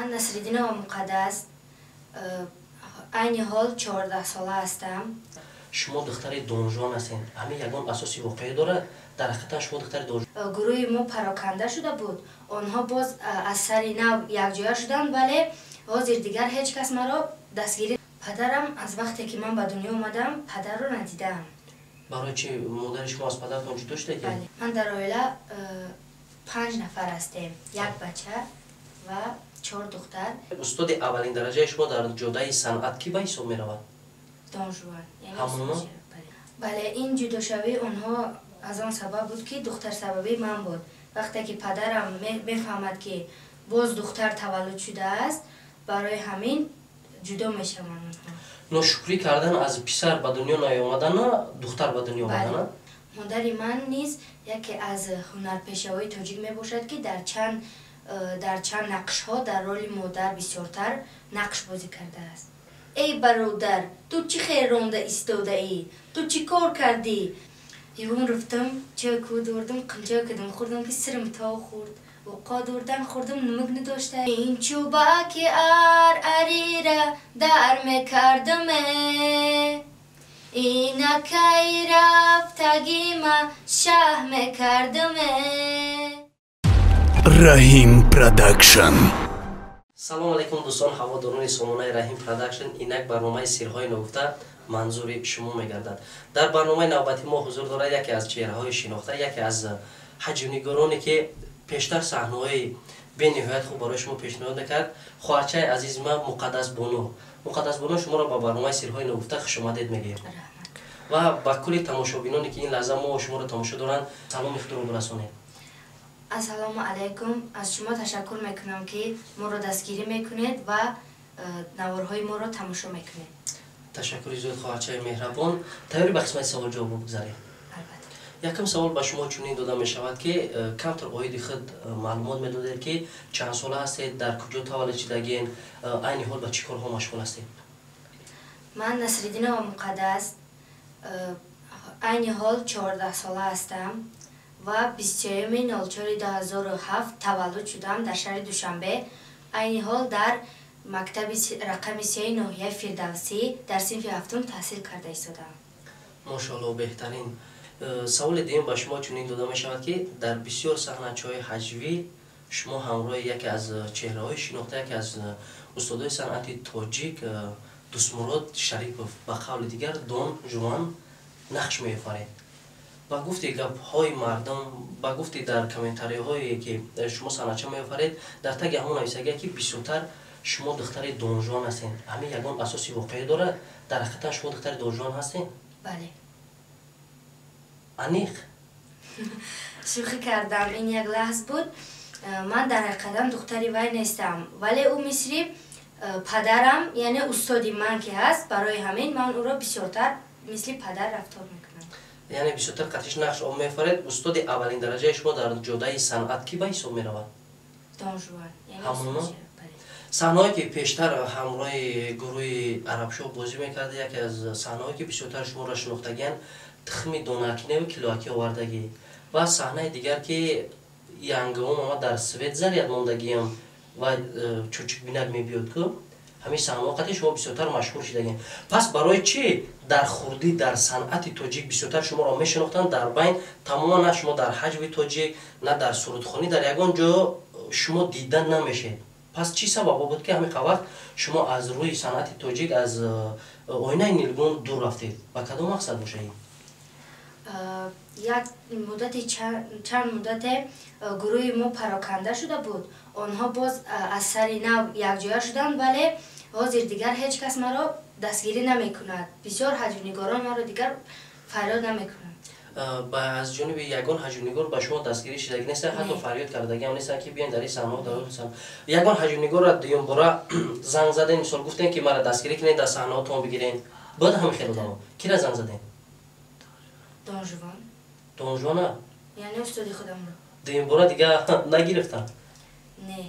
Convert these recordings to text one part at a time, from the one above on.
Ман Насриддинова Муқаддас, айни ҳол 14 сола ҳастам. Шумо духтари Донжуан ҳастед. Ҳамин ягон асоси воқеӣ дорад? Дар ҳақиқатан шумо духтари Донжуан? Гурӯҳи мо пароканда шуда буд. Онҳо боз аз сари нав якҷоя шуданд, вале ҳозир дигар ҳеҷ кас маро дастгирӣ. Падарам аз вақте ки ман ба дунё омадам, падарро надидаам. Барои чи модари шумо аз падаратон ҷудо шуда? Бале. Ман дар оила 5 нафар ҳастем. Як бача ва 4 духтар. Устоди аввалин дараҷаи шумо дар ҷодаи санъат кӣ ба ҳисоб меравад? Донжуан. Ҳамоно? Бале, ин ҷудошавии онҳо аз он сабаб буд, ки духтарсабабии ман буд. Вақте ки падарам мефаҳмад, ки боз духтар таваллуд шудааст, барои ҳамин ҷудо мешаванд онҳо. Ношукрӣ кардан аз писар ба дунё наёмадана, духтар ба дунё омадана? Модари ман низ яке аз ҳунарпешаҳои тоҷик мебошад, ки дар чанд нақшҳо дар роли модар бисёртар нақш бозӣ кардааст. Эй бародар, ту чӣ хел ронда истодаӣ? Ту чӣ кор кардӣ? Ювум рафтам, чой ку дурдам, қинчой кардам, хӯрдам, ки сирим то хӯрд. Уқо дурдан хӯрдам, нумук надошта. Ин чӯбаки ар арира дар мекардаме. Инакай рафтагима шаҳ мекардаме. Раҳим Продакшн. Салом алейкум, дӯстон, ҳаводорони сомонаи Раҳим Продакшн. Инак барномаи «Сирҳои ногуфта» манзури шумо мегардад. Дар барномаи навбати мо ҳузур дорад яке аз чеҳраҳои шинохта, яке аз ҳаҷвнигороне, ки пештар саҳнаҳои бениҳоят хуб барои шумо пешниҳод мекард. Хоҳарчаи азизи ман Муқаддас Бону. Муқаддас Бону, шуморо ба барномаи «Сирҳои ногуфта» хушомадед мегӯем ва ба кулли тамошобиноне, ки ин лаҳза мо шуморо тамошо доранд, саломи худро бирасонед. Ассалому алайкум. Аз шумо ташаккур мекунам, ки моро дастгирӣ мекунед ва наворҳои моро тамошо мекунед. Ташаккури зиёд, хоҳарчаи меҳрабон. Тайёрӣ ба қисмати савол-ҷавоб бигзарем? Албатта. Якум савол ба шумо чунин дода мешавад, ки камтар оиди худ маълумот медодед, ки чанд сола ҳастед, дар куҷо таваллуд шудагиен, айни ҳол ба чӣ корҳо машғул ҳастед? Ман Насриддинова Муқаддас, айни ҳол 14 сола ҳастам ва 23-04-2007 таваллуд шудам дар шаҳри Душанбе. Айни ҳол дар мактаби рақами 3 ноҳияи Фирдавсӣ дар синфи ҳафтум таҳсил карда истодаам. Мошоалло, беҳтарин. Саволи дуюм ба шумо чунин дода мешавад, ки дар бисёр саҳначаҳои ҳаҷвӣ шумо ҳамроҳи яке аз чеҳраҳои шинохта, яке аз устодои санъати тоҷик Дӯстмурод Шарипов, ба қавли дигар Дон Жуан, нақш меофаред. Ба гуфти гапҳои мардум, ба гуфти дар комментариҳое, ки шумо саҳнача меофаред, дар таги ҳамон нависагия, ки бисёртар шумо духтари Донжуан ҳастед. Ҳамин ягон асоси воқеӣ дорад? Дар ҳақиқатан шумо духтари Донжуан ҳастед? Бале. Аниқ? Шӯхӣ кардам, ин як лаҳз буд. Ман дар ҳақиқатан духтари вай нестам, вале ӯ мисли падарам, яъне устоди ман ки ҳаст, барои ҳамин ман ӯро бисёртар мисли падар рафтор мекунам. Яъне бисёртар қатиш нақш меофаред. Устоди аввалин дараҷаи шумо дар ҷодаи санъат кӣ ба ҳисоб меравад? Донжуан. Ҳамоно? Саҳнаҳое, ки пештар ҳамроҳи гурӯҳи Арабшоҳ бозӣ мекарда, яке аз саҳнаҳое, ки бисёртар шуморо шинохтагианд, тухми донакинаву килоакӣ овардагӣ ва саҳнаи дигар, ки янгиом ама дар свет заряд мондагиам ва чӯчукбинак мебиёд ку, ҳамин саҳнаҳо қати шумо бисёртар машҳур шудагианд. Пас барои чӣ дар хурдӣ дар санъати тоҷик бисёртар шуморо мешинохтанд, дар байн тамоман на шумо дар ҳаҷви тоҷик, на дар сурудхонӣ дар ягон ҷо шумо дида намешед? Пас чӣ сабабо буд, ки ҳамин вақт шумо аз рӯи санъати тоҷик, аз оинаи нилгун дур рафтед? Ба кадом мақсад бошад ин? Як муддати, чанд муддате гурӯҳи мо пароканда шуда буд. Онҳо боз аз сари нав якҷоя шуданд, вале ҳозир дигар ҳеҷ кас маро дастгирӣ намекунад. Бисёр ҳаҷвнигорон маро дигар фарёд намекунанд. Ба аз ҷониби ягон ҳаҷвнигор ба шумо дастгирӣ шудагӣ нест, ҳатто фарёд кардагиам нест, ки биёен дар ин саҳнаҳо, дар он саҳна? Ягон ҳаҷвнигорро дуюмбора занг задем, мисол гуфтем, ки маро дастгирӣ кунед, дар саҳнаҳотон бигирен? Бояд ҳамин хел одамо. Кира занг задем? Донжуван. Донжуана? Яъне устоди худамро. Дуюмбора дига нагирифтам? Не.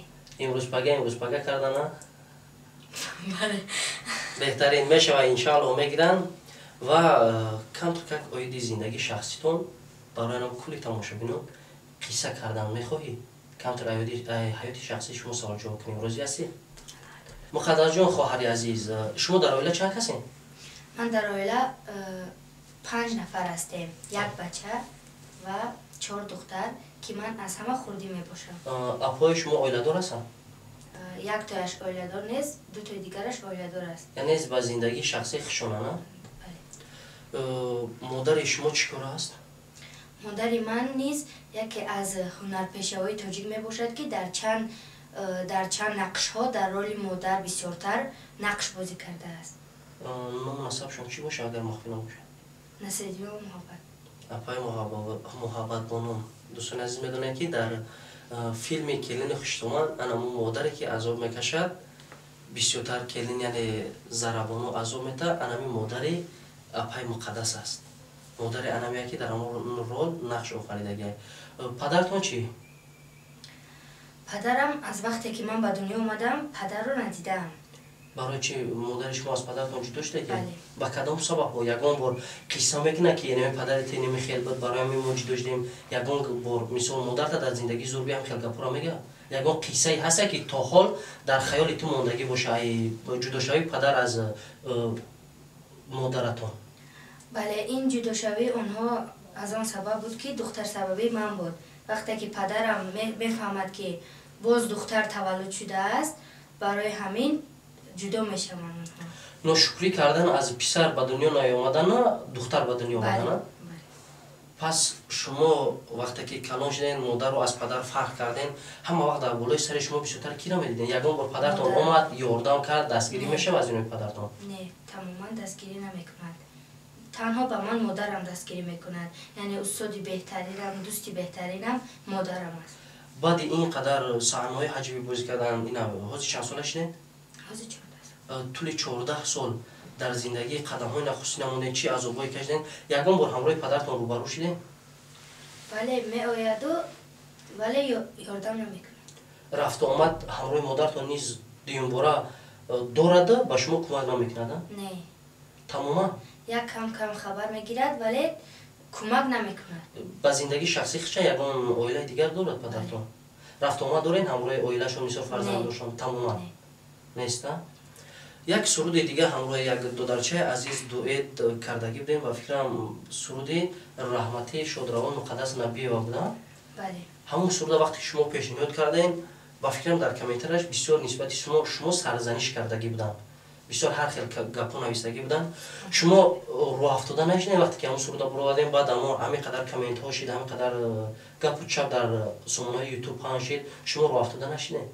Имрӯз пага, имрӯз пага кардана? Бале. Беҳтарин мешава, иншаалло мегиранд. Ва камтар как оиди зиндагии шахситон барои нам, кулли тамошобинон, қисса кардан мехоҳӣ? Камтар ҳаёти шахсии шумо савол ҷавоб кунем. Розӣ ҳастӣ? Муқаддасҷон, хоҳари азиз, шумо дар оила чанд касем? Ман дар оила 5 нафар ҳастем. Як бача ва 4 духтар, ки ман аз ҳама хурдӣ мебошам. Апои шумо оиладор ҳастанд? Яктояш оиладор нест, дутои дигараш оиладор аст. Яъне ба зиндагии шахсӣ хушона, на? Бале. Модари шумо чӣ кора аст? Модари ман низ яке аз ҳунарпешаҳои тоҷик мебошад, ки дар чанд нақшҳо дар роли модар бисёртар нақш бозӣ кардааст. Ному насабшон чӣ бошад, агар махфӣ набошад? Насриддинова Муҳаббат. Апаи Муҳаббатбоном. Дӯстони азиз, медонед, ки дар филми Келини хуштоман анамо модаре ки азоб мекашад, бисёртар келин, яъне Зарабону азоб метаҳад, анами модари апаи Муқаддас аст. Модари анамия ки дар ҳамон рол нақш офаридагиа. Падаратон чӣ? Падарам аз вақте ки ман ба дунё омадам, падарро надидаам. Барои чи модари шумо аз падаратон ҷудо шуда ки? Бале. Ба кадом сабабҳо? Ягон бор қисса мекунад, ки нами падари те нами хел буд, барои ҳамин мо ҷудо шудем? Ягон бор мисол модарта дар зиндагӣ зур биям хел гапура мегӯяд? Ягон қиссае ҳаста, ки то ҳол дар хаёли ту мондагӣ боша, ай ҷудошавии падар аз модаратон? Бале, ин ҷудошавии онҳо аз он сабаб буд, ки духтарсабабии ман буд. Вақте ки падарам мефаҳмад, ки боз духтар таваллуд шудааст, барои ҳамин ҷудо мешаванд онҳо. Ношукрӣ кардан аз писар ба дунё наёмадана, духтар ба дунё омадана? Бале. Пас шумо вақте ки калон шуден, модарро аз падар фарқ карден, ҳама вақт дар болои сари шумо бисёртар киро медиден? Ягон бор падартон омад, ёрдам кард, дастгирӣ мешавад аз ҷониби падартон? Не, тамоман дастгирӣ намекунад. Танҳо ба ман модарам дастгирӣ мекунад. Яъне устоди беҳтаринам, дӯсти беҳтаринам модарам аст. Баъди ин қадар саҳнаҳои ҳаҷвӣ бозӣ кардан, ина ҳозир чанд сола шудед? Ҳозир 14 сол. Тӯли 14 сол дар зиндагӣ қадамҳои нахустин намудед, чӣ азобҳое кашидед? Ягон бор ҳамроҳи падаратон рӯбарӯ шудед? Бале, меояду, вале ёрдам намекунад. Рафту омад ҳамроҳи модаратон низ дуюмбора дорада, ба шумо кӯмак намекунад, а? Не. Тамоман? Як кам-кам хабар мегирад, вале кӯмак намекунад. Ба зиндагии шахсӣ хича ягон оилаи дигар дорад падаратон? Рафту омад доред ҳамроҳи оилашон, мисол фарзандошон? Тамоман? Не. Нест, а? Як суруди дигар ҳамроҳи як додарчаи азиз дуэт кардагӣ будем, ба фикрам суруди раҳмати шодравон Муқаддас Набиева буда? Бале. Ҳамон суруда вақте ки шумо пешниҳод кардем, ба фикрам дар комментарияш бисёр нисбати шумо сарзаниш кардагӣ буданд. Бисёр ҳар хел гапҳо нависагӣ буданд. Шумо рӯҳафтода нашудед вақте ки ҳамон суруда буровардем, баъд ҳамин қадар комментҳо шид, ҳамин қадар гапу чап дар сомонаҳои ютуб паҳн шид, шумо рӯҳафтода нашудед?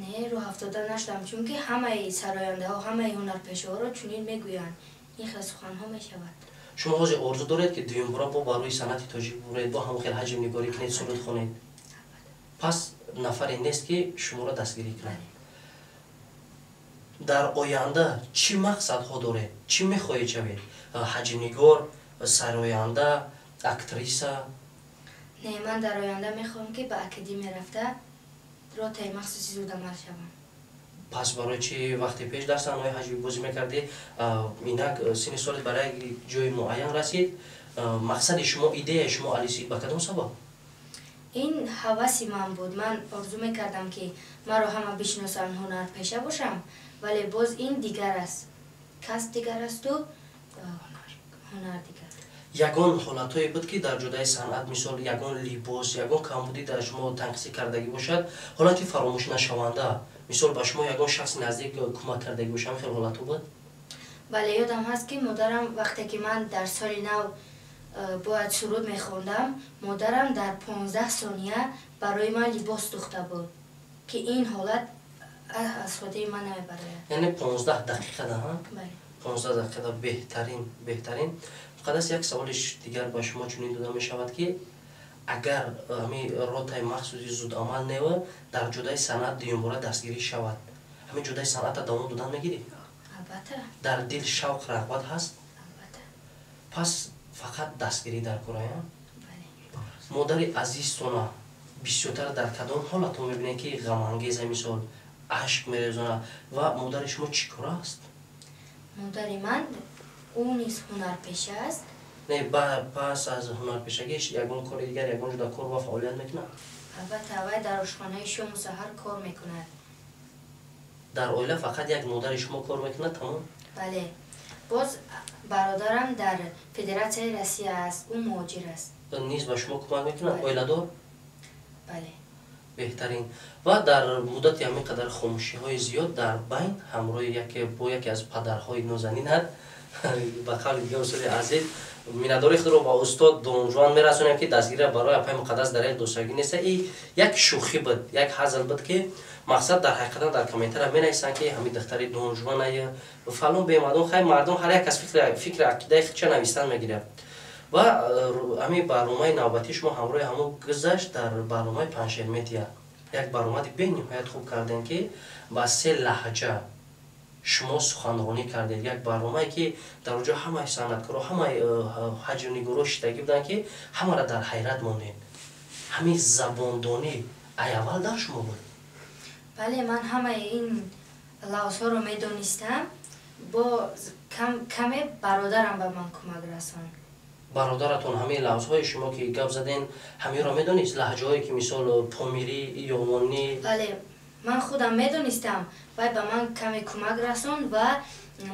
Не, рӯҳафтода нашудам, чунки ҳамаи сарояндаҳо, ҳамаи ҳунарпешаҳоро чунин мегӯянд. Ин хел суханҳо мешавад. Шумо ҳозир орзу доред, ки дуюмбора бо ба рӯи санъати тоҷик буред, бо ҳамон хел ҳаҷмнигорӣ кунед, суруд хонед? Пас нафаре нест, ки шуморо дастгирӣ кунад. Дар оянда чӣ мақсадҳо доред? Чӣ мехоҳед шавед? Ҳаҷмнигор, сароянда, актриса? Не, ман дар оянда мехоҳам, ки ба академия рафта ротаи махсуси зудамал шавам. Пас барои чӣ вақте пеш дар саҳнаҳои ҳаҷвӣ бозӣ мекардӣ, инак синни солет барои як ҷои муайян расид, мақсади шумо, идеяи шумо алисид ба кадом сабаб? Ин ҳаваси ман буд. Ман орзу мекардам, ки маро ҳама бишиносанд, ҳунарпеша бошам, вале боз ин дигар аст. Касб дигар асту ҳунар дигар. Ягон ҳолатҳое буд, ки дар ҷодаи санъат, мисол ягон либос, ягон камбудӣ дар шумо танқисӣ кардагӣ бошад, ҳолати фаромӯшнашаванда, мисол ба шумо ягон шахси наздик кӯмак кардагӣ бошад, ҳамин хел ҳолатҳо буд? Бале, ёдам ҳаст, ки модарам вақте ки ман дар соли нав бояд суруд мехондам, модарам дар 15 сония барои ман либос духта буд, ки ин ҳолат аз хотири ман намебарояд. Яъне 15 дақиқада, ҳа? Бале. 15 дақиқада беҳтарин, беҳтарин. Муқаддас, як саволи дигар ба шумо чунин дода мешавад, ки агар ҳамин ротаи махсуси зудамал нева дар ҷодаи санъат дуюмбора дастгирӣ шавад, ҳамин ҷодаи санъатро давом додан мегирӣ? Албатта. Дар дил шавқ рағбат ҳаст? Албатта. Пас фақат дастгирӣ дар кора, Бале. Модари азизтона бисёртар дар кадом ҳолатҳо мебинед, ки ғамангеза, мисол ашк мерезонад, ва модари шумо чӣ кора аст? Модари ман ӯ низ ҳунарпеша аст. Не, пас аз ҳунарпешагиш ягон кори дигар, ягон ҷуда кор ва фаъолият мекунад? Албатта, вай дар ошхонаи шому саҳар кор мекунад. Дар оила фақат як модари шумо кор мекунад, тамом? Бале, боз бародарам дар Федератсияи Россия аст, ӯ муҳоҷир аст. Низ ба шумо кӯмак мекунад? Оиладор? Бале. Беҳтарин. Ва дар муддати ҳамин қадар хомӯшиҳои зиёд дар байн ҳамроҳи яке бо яке аз падарҳои нозанинат, ба қавли дигар устоди азиз, миннатдории худро ба устод Донжуан мерасонем, ки дастгирия барои апаи Муқаддас дар як дӯстагӣ неста. И як шӯхӣ буд, як ҳазл буд, ки мақсад дар ҳақиқатан дар комментария менависанд, ки ҳамин духтари Донжуанае фалон бемардум. Хай, мардум ҳар як кас фикри ақидаи худша навистан мегирад. Ва ҳамин барномаи навбатии шумо ҳамроҳи ҳамон гузашт дар барномаи Паншер Медиа. Як баромади бениҳоят хуб кардем, ки ба се лаҳҷа шумо суханронӣ кардед. Як барномае, ки дар он ҷо ҳамаи санъаткоро, ҳамаи ҳаҷвнигоро шидагӣ буданд, ки ҳамаро дар ҳайрат мондед. Ҳамин забондонӣ ай аввал дар шумо буд? Бале, ман ҳамаи ин лавзҳоро медонистам, бо каме бародарам ба ман кӯмак расонд. Бародаратон ҳамаи лавзҳои шумо, ки гап заден, ҳаминро медонист? Лаҳҷаҳое, ки мисол помирӣ, ёвонӣ? Бале, ман худам медонистам, вай ба ман каме кӯмак расонд ва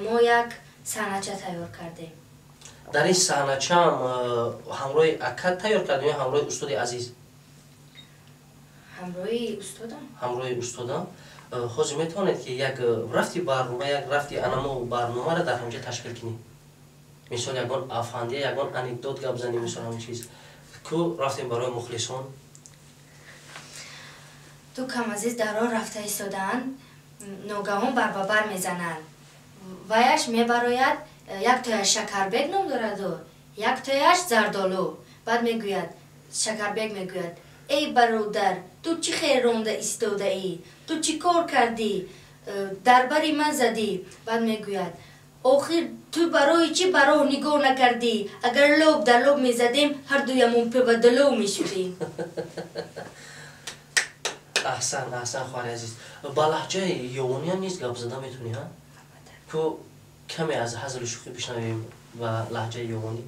мо як саҳнача тайёр кардем. Дар ин саҳначаам ҳамроҳи ака тайёр кардем ё ҳамроҳи устоди азиз? Ҳамроҳи устодам. Ҳамроҳи устодам. Ҳозир метавонед, ки як рафти барнома, як рафти анамо барномаро дар ҳамҷа ташкил кунед? Мисол, ягон афандия, ягон анекдот гап занем, мисол, ҳамин чиз ку рафтем барои мухлисон. Ду камазиз дар роҳ рафта истодаанд, ногаҳон барбабар мезананд. Ваяш мебарояд, яктояш Шакарбек ном дораду, яктояш Зардолу. Баъд мегӯяд, Шакарбек мегӯяд: «Эй бародар, ту чӣ хел ронда истодаӣ? Ту чӣ кор кардӣ? Дар бари ман задӣ?» Баъд мегӯяд: «Охир ту барои чӣ ба роҳ нигоҳ накардӣ? Агар лоб дар лоб мезадем, ҳардуямон пебадалов мешудем». Аҳсан, аҳсан, хоҳари азиз. Ба лаҳҷаи ёвониям низ гап зада метавонӣ, ҳа? Ку, каме аз ҳазлу шӯхӣ бишнавем ба лаҳҷаи ёвонӣ.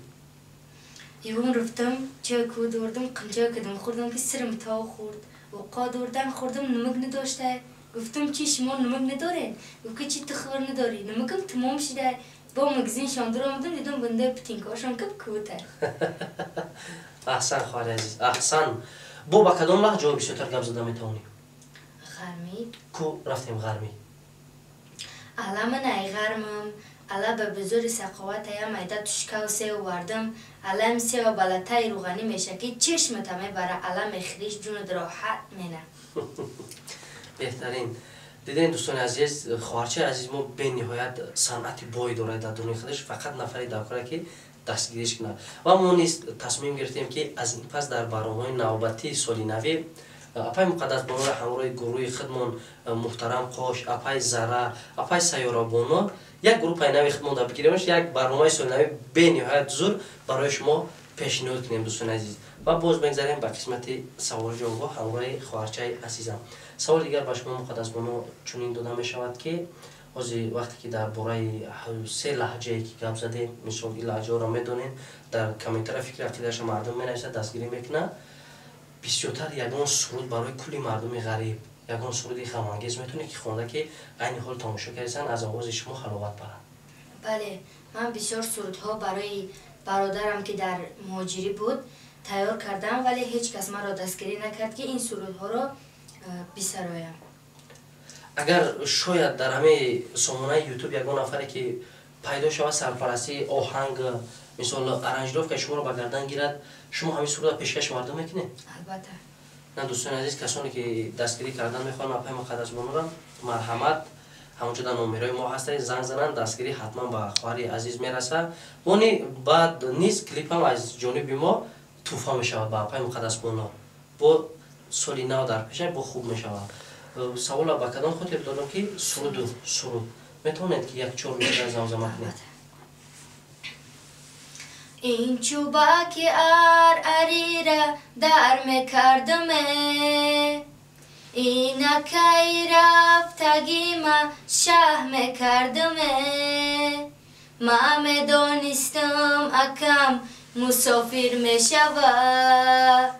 Ювон рафтам, чой ку дурдам, қанчой кардам, хӯрдам, ки сирим то хӯрд. Оқо дурдам, хӯрдам, намак надошта. Гуфтам: «Чи, шумо намак надоред?» Гуфт ки: «Чи, ту хабар надорӣ? Намакам тамом шуда». Бо магазин шондур омадам, дидам, бандаи ботинкаошон кап кӯта. Аҳсан, хоҳари азиз, аҳсан. Бо ба кадом лаҳҷаҳо бисёртар гап зада метавонӣ? Ғармӣ. Ку, рафтем ғармӣ. Ала ман ай ғармам, ала ба бузури сақоватая майда тушкав сев вардам, алам сева балатаи рӯғанӣ меша, ки чишмата мебара, ала мехӯриш, ҷунат роҳат мена. Беҳтарин. Дидем, дӯстони азиз, хоҳарчаи азиз мо бениҳоят санъати бой дорад дар дуни худаш. Фақат нафаре даркора, ки дастгириш кунад. Ва мо низ тасмим гирифтем, ки аз ин пас дар барномаҳои навбатии соли навӣ апаи Муқаддасбонуро ҳамроҳи гурӯҳи худмон, муҳтарам Қош, апаи Зара, апаи Сайёрабоно, як группаи нави худмон дар бигиремаш, як барномаи соли нави бениҳоят зур барои шумо пешниҳод кунем, дӯстони азиз. Ва боз мегзарем ба қисмати саволу ҷавобҳо ҳамроҳи хоҳарчаи азизам. Саволи дигар ба шумо, Муқаддасбоно, чунин дода мешавад, ки ҳозир вақте ки дар бораи се лаҳҷае ки гап задем, мисол, ин лаҳҷаҳоро медонем, дар комментария фикри ақидаашо мардум менависад, дастгирӣ мекунад. Бисёртар ягон суруд барои кулли мардуми ғариб, ягон суруди ғамангез метавонед, ки хонда, ки айни ҳол тамошо кардасан, аз овози шумо ҳаловат баранд? Бале, ман бисёр сурудҳо барои бародарам, ки дар муҳоҷирӣ буд, тайёр кардам, вале ҳеҷ кас маро дастгирӣ накард, ки ин сурудҳоро бисароям. Агар шояд дар ҳамаи сомонаи Ютуб ягон нафаре ки пайдо шавад, сарпарастии оҳанг, мисол, аранжировкаи шуморо ба гардан гирад, шумо ҳамин сурудро пешкаши мардум мекунед? Албатта. На, дӯстони азиз, касоне ки дастгирӣ кардан мехоҳанд апаи Муқаддасбонуро, марҳамат, ҳамонҷо дар номерои мо ҳастед, занг зананд, дастгирӣ ҳатман ба хоҳари азиз мерасад. Бони баъд низ клипам аз ҷониби мо тӯҳфа мешавад ба апаи Муқаддасбоно. Бо соли нав дар пеша бо хуб мешавад. Савола ба кадом хотир додам, ки суруду суруд метавонед, ки як чор мисра замзама кунед? Ин чӯбаки ар арира дар мекардаме, инакай рафтагима шаҳ мекардаме. Ма медонистам, акам мусофир мешавад.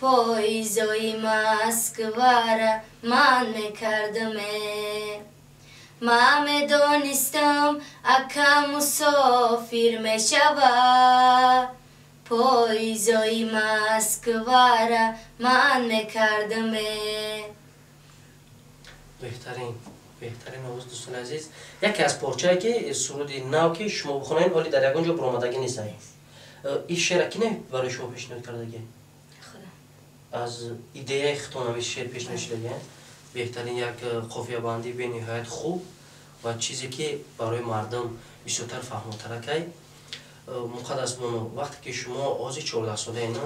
Поизои Москвара ман мекардаме. Ман медонистам, ака мусофир мешава. Поизои Москвара ман мекардаме. Беҳтарин, беҳтарин овоз, дӯстони азиз. Яке аз порчае ки суруди нав ки шумо бихонед, ҳоли дар ягон ҷо баромадагӣ нестад. Ин шеъра ки не барои шумо пешниҳод кардагӣ? Аз идеяи худтон ҳамин шеър пешниҳод шудагӣ. Беҳтарин, як қофиябандӣ бениҳоят хуб ва чизе ки барои мардум бисёртар фаҳмотаракай. Муқаддас бону, вақте ки шумо ҳозир 14-солаед, на,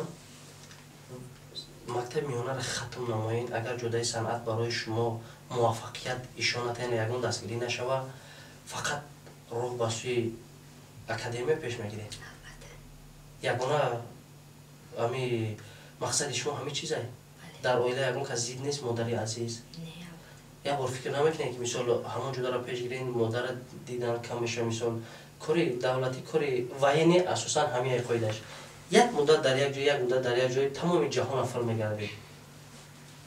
мактаби миёнаро хатм намоед, агар ҷодаи санъат барои шумо муваффақият ишонат, яъне ягон дастгирӣ нашава, фақат роҳ ба сӯи академия пеш мегиред? Ягона ҳами мақсади шумо ҳамин чизае? Дар оила ягон кас зид нест, модари азиз? Як бор фикр намекунед, ки мисол ҳамон ҷударо пеш гиред, модара дидан кам мешава? Мисол, кори давлатӣ, кори военный асосан ҳамин қоидаш: як муддат дар як ҷой, як муддат дар як ҷой, тамоми ҷаҳона фир мегардед.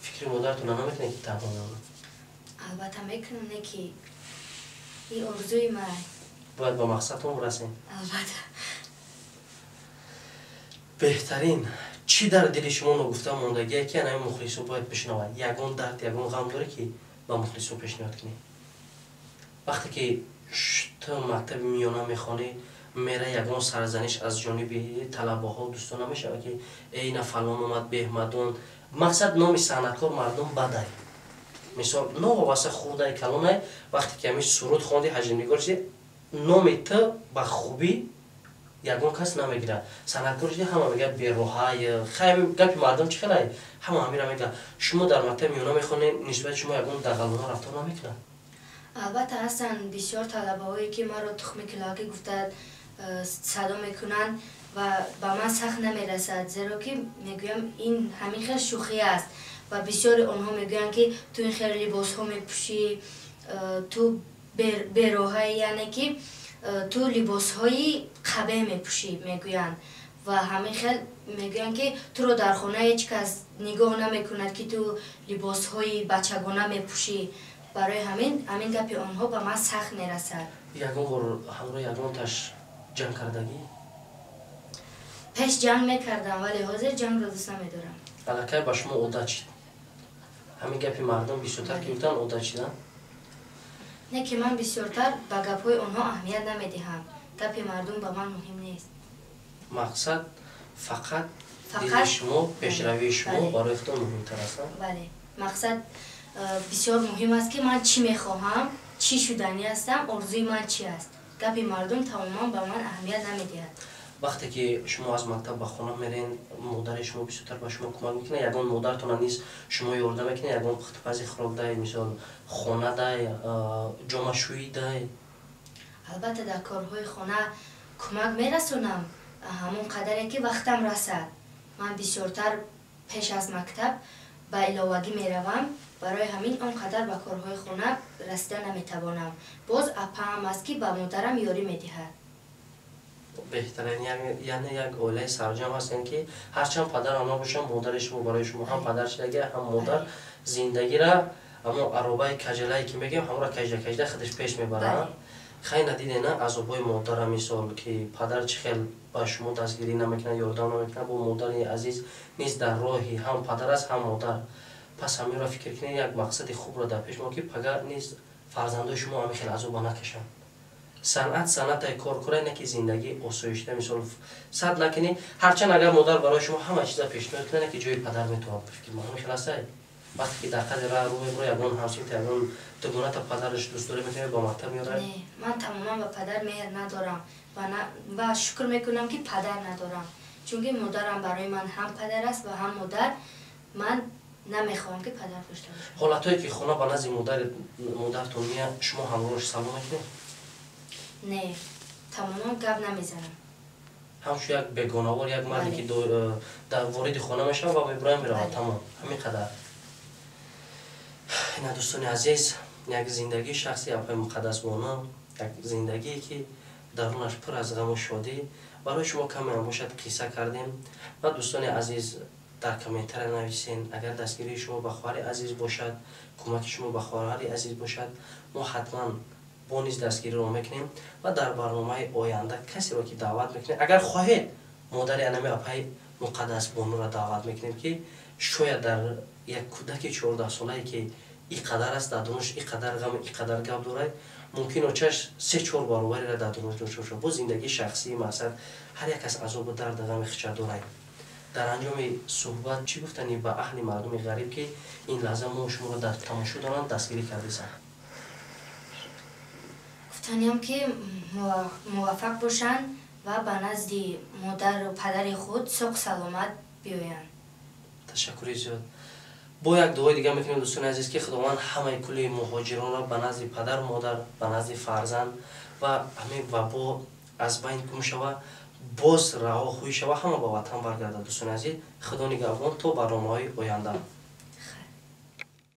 Фикри модаратона намекунед, ки танҳо мемонад? Албатта мекунам, не ки ин орзуи ман. Бояд ба мақсадтон расем. Албатта. Беҳтарин. Чӣ дар дили шумо ногуфта мондагие, ки анами мухлисо бояд бишнавад? Ягон дард, ягон ғам дорӣ, ки ба мухлисо пешниҳод кунӣ? Вақте ки ту мактаби миёна мехонӣ, мера ягон сарзаниш аз ҷониби талабаҳо, дӯстон намешавад, ки эй, на фалон омад, беҳмадон? Мақсад, номи санъаткор мардум бадай. Мисол, новобаста хурдай, калонай, вақте ки ҳамин суруд хонди, ҳаҷмнигор шуди, номи ту ба хубӣ ягон кас намегирад. Санъаткор шуди, ҳама мегӯяд бероҳай. Хай, гапи мардум чӣ хелай, ҳама ҳамира мегӯяд. Шумо дар мактаби миёна мехонед, нисбати шумо ягон дағалона рафтор намекунад? Албатта, ҳастанд бисёр талабаҳое, ки маро тухми килоакӣ гуфта садо мекунанд ва ба ман сахт намерасад, зеро ки мегӯям, ин ҳамин хел шӯхӣ аст. Ва бисёри онҳо мегӯянд, ки ту ин хел либосҳо мепӯшӣ, ту бероҳаи, яъне ки ту либосҳои қабеҳ мепӯшӣ мегӯянд. Ва ҳамин хел мегӯянд, ки туро дар хона ҳеҷ кас нигоҳ намекунад, ки ту либосҳои бачагона мепӯшӣ. Барои ҳамин ҳамин гапи онҳо ба ман сахт мерасад. Ягон бор ҳамроҳи ягонташ ҷанг кардагӣ? Пеш ҷанг мекардам, вале ҳозир ҷангро дӯст намедорам. Аллакай ба шумо одат шид ҳамин гапи мардум, бисёртар ки гуфтан, одат шидан? Не ки ман бисёртар ба гапҳои онҳо аҳамият намедиҳам. Гапи мардум ба ман муҳим нест. Мақсад фақат диди шумо, пешравии шумо барои худтон муҳимтар аст? Бале, мақсад бисёр муҳим аст, ки ман чӣ мехоҳам, чӣ шуданӣ ҳастам, орзуи ман чӣ аст. Гапи мардум тамоман ба ман аҳамият намедиҳад. Вақте ки шумо аз мактаб ба хона мерен, модари шумо бисёртар ба шумо кӯмак мекунад? Ягон модартона низ шумо ёрдам мекунад, ягон пухтупази хӯрок дай, мисол, хона дай, ҷомашӯӣ дай? Албатта, дар корҳои хона кӯмак мерасонам, ҳамон қадаре ки вақтам расад. Ман бисёртар пеш аз мактаб ба иловагӣ меравам, барои ҳамин он қадар ба корҳои хона расида наметавонам. Боз апаам аст, ки ба модарам ёрӣ медиҳад. Беҳтарин. Яъне як оилаи сарҷам ҳастем, ки ҳарчанд падарам набошам, модари шумо барои шумо ҳам падар шидаги, ҳам модар. Зиндагира ҳамон аробаи каҷалае ки мегӯем, ҳамонро кажда кажда худаш пеш мебарад. Хай, надиде на азобҳои модара, мисол, ки падар чӣ хел ба шумо дастгирӣ намекунад, ёрдам намекунад, бо модари азиз низ дар роҳи ҳам падар аст, ҳам модар. Пас ҳаминро фикр кунед, як мақсади хубро дар пеш мо, ки пага низ фарзандои шумо ҳамин хел азоба накашанд. Санъат санъатай, кор кора, не ки зиндагӣ осоишта, мисол, сад накунӣ. Ҳарчанд агар модар барои шумо ҳама чиза пешниҳод кунад, не ки ҷои падар метавонад. Фикр ма, ҳамин хел астай? Вақте ки дар қадри роҳ рӯ мебуро, ягон ҳамсинф, ягон дугоната падараш дӯстдорӣ мекунад, ба мактаб меорад? Не, ман тамоман ба падар меҳр надорам ва шукр мекунам, ки падар надорам, чунки модарам барои ман ҳам падар аст ва ҳам модар. Ман намехоҳам, ки падар дошта бошам. Ҳолатҳое ки хона ба назди модартон меяд, шумо ҳамроҳш салом мекунед? Не, тамоман гап намезанам. Ҳамчун як бегонавор, як марде ки дар вориди хона мешавад ва мебурам, меравад, тамом, ҳамин қадар. Ина, дӯстони азиз, як зиндагии шахси апаи Муқаддасбону, як зиндагие, ки дарунаш пур аз ғаму шодӣ, барои шумо камеам бошад, қисса кардем. Ва дӯстони азиз Дар комментария нависен. Агар дастгирии шумо ба хоҳари азиз бошад, кӯмаки шумо ба хоҳари азиз бошад, мо ҳатман бо низ дастгириро мекунем ва дар барномаи оянда касеро ки даъват мекунем, агар хоҳед, модари анами апаи Муқаддас Бонуро даъват мекунем, ки шояд дар як кӯдаки 14-солае, ки и қадар аст, дар дунуш и қадар ғам, и қадар гап дорад, мумкин очаш се-чор баробариро дар дунуш дошта бошад. Бо зиндагии шахсии мақсад ҳар як кас азобу дарду ғами хича дорад. Дар анҷоми суҳбат чӣ гуфтанӣ ба аҳли мардуми ғариб, ки ин лаҳза мо шуморо дар тамошо доранд, дастгирӣ кардесанд? Гуфтаниям, ки муваффақ бошанд ва ба назди модару падари худ соғ саломат биёянд. Ташаккури зиёд. Бо як дуои дигар мекунем, дӯстони азиз, ки Худованд ҳамаи кулли муҳоҷиронро ба назди падару модар, ба назди фарзанд ва ҳамин вабо аз байн гум шава, боз раҳо хӯй шава, ҳама ба ватан баргардад. Дӯстони азиз, Худо нигаҳбон то барномаҳои оянда.